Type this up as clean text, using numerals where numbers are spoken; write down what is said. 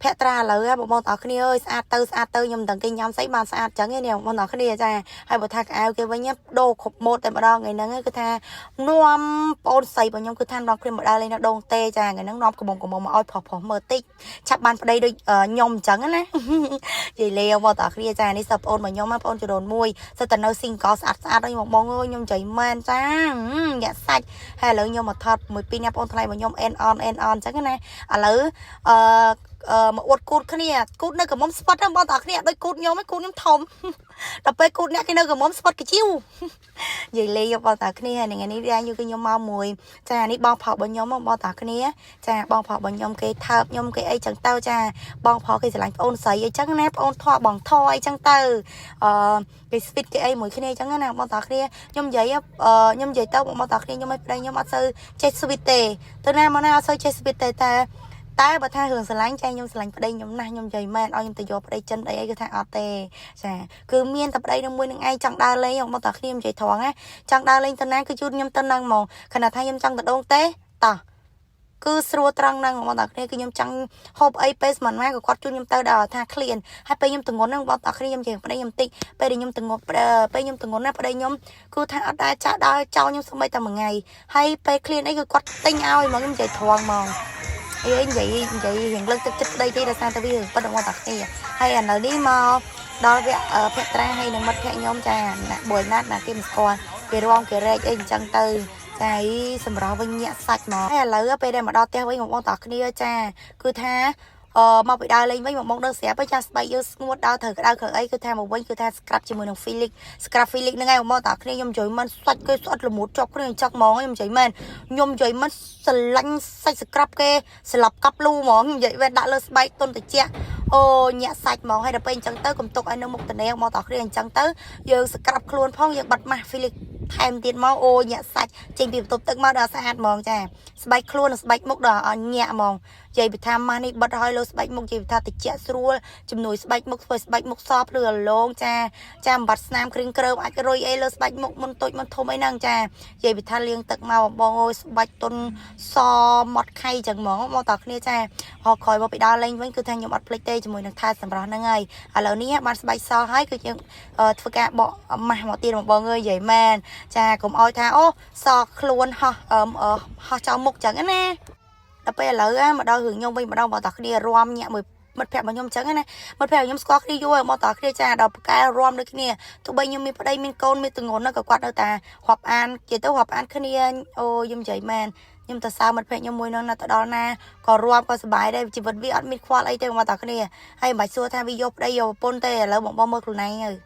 ភក្ត្រាឥឡូវបងបងទាំងអស់គ្នាអើយស្អាតទៅស្អាតទៅខ្ញុំមិនដឹងគេញ៉ាំស្អីបានស្អាតចឹងឯនេះបងបងទាំងអស់គ្នាចាហើយបើថាកៅអៅគេវិញដូរគ្រប់ម៉ូតតែម្ដងថ្ងៃហ្នឹងគឺថានាំប្អូនស្រីរបស់ខ្ញុំគឺថានាំគ្នាមកដើរលេងនៅដងទេចាថ្ងៃហ្នឹងនាំកំមុំកំមុំមកឲ្យប្រុសប្រុសមើលតិចឆាប់បានប្តីដូចខ្ញុំអញ្ចឹងណានិយាយលេងបងទាំងអស់គ្នាចានេះសិស្សប្អូនរបស់ខ្ញុំបងប្អូនចរូនមួយសិតតែនៅ single ស្អាតស្អាតហ្នឹងបងបងអើយខ្ញុំនិយាយមែនចាញាក់សាច់ហើយឥឡូវខ្ញុំមកថតមួយពីរនាក់បងថ្លៃរបស់ខ្ញុំអេនអនអេនអនអញ្ចឹងណាឥឡូវអឺអឺមកអួតគូតគ្នាគូតនៅក្រមុំស្វិតហ្នឹងបងតាគ្នាដូចគូតខ្ញុំឯងគូតខ្ញុំធំដល់ពេលគូតអ្នកគេនៅក្រមុំស្វិតកជីវនិយាយលេងបងតាគ្នាហើយថ្ងៃនេះដែរយូរគឺខ្ញុំមកមួយចានេះបងប្រុសរបស់ខ្ញុំបងតាគ្នាចាបងប្រុសរបស់ខ្ញុំគេថើបខ្ញុំគេអីចឹងទៅចាបងប្រុសគេស្រឡាញ់ប្អូនស្រីអីចឹងណាប្អូនធေါ်បងធေါ်អីចឹងទៅអឺគេស្វីតគេអីមួយគ្នាចឹងណាបងតាគ្នាខ្ញុំនិយាយខ្ញុំនិយាយទៅបងតាគ្នាខ្ញុំឲ្យប្តីខ្ញុំអត់សូវចេះស្វីតទេទៅណាមកណាអត់សូវចេះស្វីតទេតែតែបើថារឿងស្រឡាញ់ចាខ្ញុំស្រឡាញ់ប្តីខ្ញុំណាស់ខ្ញុំនិយាយមែនឲ្យខ្ញុំទៅយកប្តីចិនអីអីគឺថាអត់ទេចាគឺមានតែប្តីនឹងមួយនឹងឯងចង់ដើរលេងមកតាគ្នានិយាយត្រង់ណាចង់ដើរលេងទៅណាគឺជូនខ្ញុំទៅនឹងហ្មងខណៈថាខ្ញុំចង់ទៅដងទេតោះគឺស្រួលត្រង់ហ្នឹងបងតាគ្នាគឺខ្ញុំចង់ហូបអីពេលស្មានមកក៏គាត់ជូនខ្ញុំទៅដល់ថាឃ្លានហើយពេលខ្ញុំទងន់ហ្នឹងបងតាគ្នាខ្ញុំនិយាយប្តីខ្ញុំតិចពេលដែលខ្ញុំទងន់ពេលខ្ញុំទងន់ណាប្តីខ្ញុំគឺថាអត់ដែរចាក់ដើរចោលខ្ញុំសម្បីតែមួយថ្ងៃហើយពេលឃ្លានអីគឺគាត់ទិញឲ្យហ្មងខ្ញុំនិយាយត្រង់ហ្មង អីនិយាយនិយាយរៀងលើកទឹកចិត្តប្តីទេដោយសារតែវាប៉ិតរបស់តាគ្នាហើយឥឡូវនេះមកដល់វគ្គភក្ត្រាហើយនឹងមិត្តភក្តិខ្ញុំចាណាបួយណាត់ណាគេមិនស្គាល់គេរងគេរែកអីអញ្ចឹងទៅចាអីសម្រាប់វិញញាក់សាច់មកហើយឥឡូវពេលដែលមកដល់ផ្ទះវិញបងប្អូនតាគ្នាចាគឺថាអឺមកពីដើរលេងវិញមកមកដឹងស្រាប់ចាស្បែកយើងស្ងួតដើរត្រូវក្តៅគ្រឿងអីគឺថាមកវិញគឺថា scrub ជាមួយនឹង Felix scrub Felix ហ្នឹងឯងមកតាគ្នាខ្ញុំនិយាយមិនសាច់គេស្អិតល្មួតជាប់គ្នាអញ្ចឹងហ្មងខ្ញុំនិយាយមែនខ្ញុំនិយាយមិនស្រឡាញ់សាច់ scrub គេស្លាប់កាប់លូហ្មងនិយាយវិញដាក់លើស្បែកទុនតិចអូញាក់សាច់ហ្មងហើយដល់ពេលអញ្ចឹងទៅកុំទុកឲ្យនៅមុខតនាងមកតាគ្នាអញ្ចឹងទៅយើង scrub ខ្លួនផងយើងបាត់ម៉ាស់ Felix ថែមទៀតមកអូញាក់សាច់ចេញពីបន្ទប់ទឹកមកដល់ស្អាតហ្មងចាស្បែកខ្លួននិងស្បែកមុខដល់ញាក់ហ្មងនិយាយពីថាម៉ាស់នេះបិទឲ្យលើស្បែកមុខនិយាយពីថាតិចស្រួលជំនួយស្បែកមុខធ្វើស្បែកមុខសភ្លឺរលោងចាចាបំបត្តិស្នាមគ្រីងគ្រើមអាចរុយអីលើស្បែកមុខមុនតូចមុនធំអីហ្នឹងចានិយាយពីថាលាងទឹកមកបងអូយស្បែកទុនសម៉ត់ខៃចឹងហ្មងមកតគ្នាចាហកក្រោយមកពីដើរលេងវិញគឺថាខ្ញុំអត់ភ្លេចទេជាមួយនឹងថែសម្រស់ហ្នឹងហើយឥឡូវនេះបានស្បែកសហើយគឺយើងធ្វើការបកម៉ាស់មកទៀតបងអើយនិយាយមែនចាកុំឲ្យថាអូសខ្លួនហោះហោះចោលមុខចឹងណាដល់ពេលឥឡូវមកដល់រឿងខ្ញុំវិញម្ដងបងតាគ្នារំញាក់មួយមិត្តភក្តិរបស់ខ្ញុំចឹងណាមិត្តភក្តិខ្ញុំស្គាល់គ្នាយូរហើយមកតគ្នាចាដល់ប៉កែរំដូចគ្នាទោះបីខ្ញុំមានប្តីមានកូនមានទងន់ក៏គាត់នៅតែរាប់អានជាទៅរាប់អានគ្នាអូខ្ញុំនិយាយមែនខ្ញុំទៅសើមិត្តភក្តិខ្ញុំមួយនោះណាទៅដល់ណាក៏រាប់ក៏សប្បាយដែរជីវិតវាអត់មានខ្វល់អីទេមកតគ្នាហើយមិនបាច់សួរថាវាយកប្តីយកប្រពន្ធទេឥឡូវបងបងមើលខ្លួនឯងទៅ។